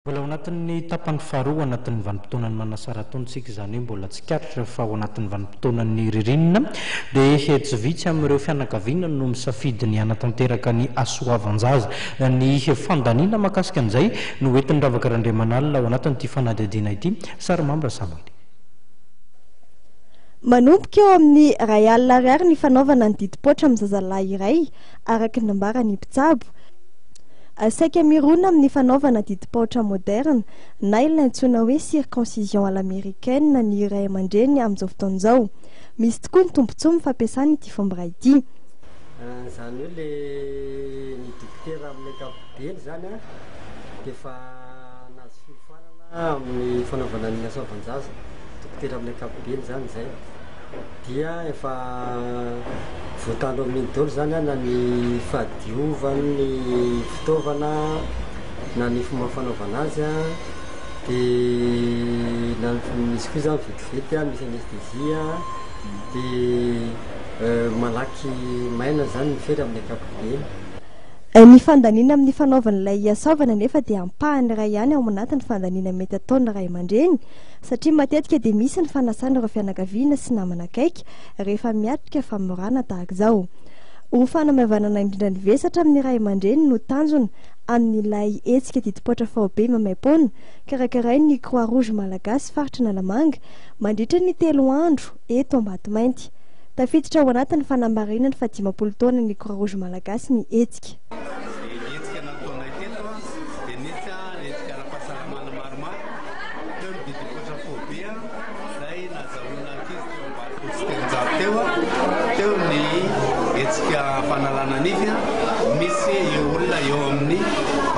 Mbola ao anatin'ny tapany faharoa anatin'ny vanim-potoanan'ny manasarataona isika, izany hoe mbola tsikaritra fa ao anatin'ny vanim-potoanan'ny ririnina dia tsy vitsy amin'ireo fianakaviana no misafidy ny hanatanteraka ny hasoavan-jaza. Ny fandaniana mahakasika an'izay no hoentin'i Ravaka Randriamanalina ao anatin'ity fanadihadiana ity. Sary Mamy Rasamoely. Manomboka eo amin'ny iray alina ariary ny fanaovana ny didim-poatra amin'ny zazalahy iray, araka ny nambaran'ny mpitsabo. Saika mirona amin'ny fanaovana didim-paotra moderna na ilay antsoina hoe circoncision à l'américaine ny ray aman-dreny amin'izao fotoana izao. Misy tokoa ny tombontsoa amin'ny fampiasana ity fomba ity. Izany hoe le ny dokotera amin'ny ankapobeny izany an, dia efa nahazo fiofanana amin'ny fanaovana ny hasoavan-jaza, dokotera amin'ny ankapobeny izany izay. Dia efa voatandro amin'iny daholo izany an, na ny fahadiovan'ny fitaovana, na ny fomba fanaovana azy an, dia na ny misy koa izany vetivety an, misy anesthésie an, dia malaky maina izany ny fery amin'ny ankapobeny. Ny fandaniana amin'ny fanaovana ilay hasaovana anefa dia ampahany iray ihany ao anatin'ny fandaniana mety ataon'ny ray aman-dreny satria matetika dia misy ny fanasana ireo fianakaviana sy namana akaiky rehefa miatrika famorana tahaka izao. Ho fanamaivanana indrindra ny vesatra amin'ny ray aman-dreny no tanjona amin'ilay hetsika didim-poatra faobe maimaim-poana karakarain'ny Croix Rouge Malagasy faritra Analamanga mandritra ny telo andro eto Ambatomainty. Tafiditra ao anatin'ny fanamarihana ny fahadimampolo taonan'ny Croix Rouge Malagasy ny hetsika. Dia ny hetsika nataonay teto dia nisy hetsika ara-pahasalamana maromaro, teo ny didim-poitra faobe izay nazahoana ankizy teo amin'ny 380 teo, teo ny hetsika fanalana nify misy eo olona eo amin'ny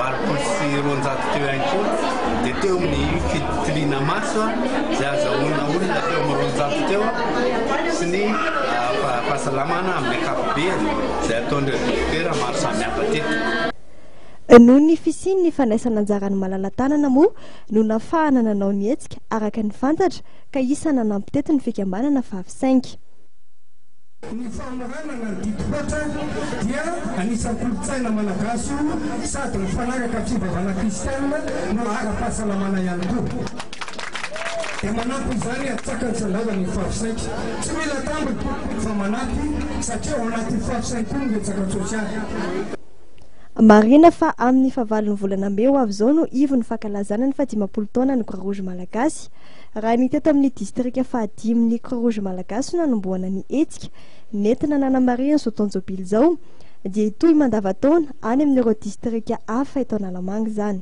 280 teo ihany koa, dia teo ny fitiliana maso izay azahoana olona teo amin'ny 200 teo sy ny fahasalamana amin'ny ankapobeny izay ataon'ireo dokotera maro samihafa teto. Noho ny fisian'ny fandraisana anjaran'ny malala-tanana moa no nafahana nanao ny hetsika araka ny fantatra ka isan'ny nanampy teto ny fikambanana Favy Cinq. Ny famoranana ny didim-poatra dia anisan'ny kolontsaina malagasy io sady mifanaraka amin'ny fivavahana kristianina no ara-pahasalamana ihany koa. Dia manampy izany atsakany sy andavany ny fahafisainka. Tsy mila tambiny fa manampy satria ao anatin'ny fahafisainy koa ny resaka tsosialy. Marihina fa amin'ny fahavalon'ny volana mey ho avy izao no ivon'ny fankalazana ny fahadimampolo taonan'ny Croix Rouge Malagasy. Raha ny teto amin'ny distrika fahadimin'ny Croix Rouge Malagasy no nanombohana ny hetsika nentina nanamarihana izao taon-jobily izao, dia hitohy mandavantaona any amin'ireo distrika hafa eto Analamanga izany.